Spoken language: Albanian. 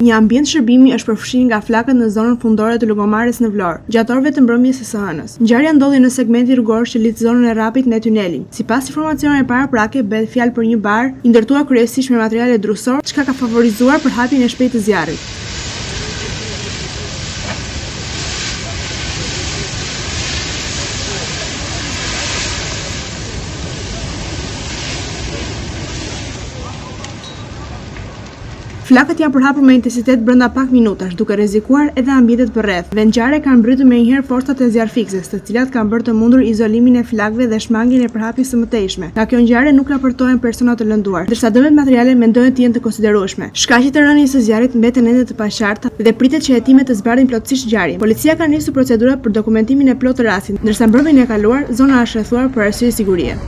Një ambient shërbimi është përfshirë nga flakët në zonën fundore të Lungomares në Vlorë, gjatë orëve të mbrëmjes së së hënës. Ngjarja ndodhi në segmentin rrugor që lidh zonën e Rrapit me tunelin. Sipas informacioneve paraprake, bëhet fjalë për një bar, i ndërtuar kryesisht me materiale drusore, çka ka favorizuar përhapjen e shpejtë të zjarrit. Flakët janë përhapur me intensitet brenda pak minutash, duke rrezikuar edhe ambientet përreth. Në vendngjarje kanë mbërritur menjëherë forcat e zjarrfikëses, të cilat kanë bërë të mundur izolimin e flakëve dhe shmangien e përhapjes së mëtejshme. Nga kjo ngjarje nuk raportohen persona të lënduar, ndërsa dëmet materiale mendohet të jenë të konsiderueshme. Shkaqet e rënies së zjarrit mbeten ende të paqarta dhe pritet që hetimet të zbardhin plotësisht ngjarjen. Policia ka nisur procedurat për dokumentimin e plotë të rastit, ndërsa mbrëmjen e kaluar, zona është rrethuar për arsye sigurie.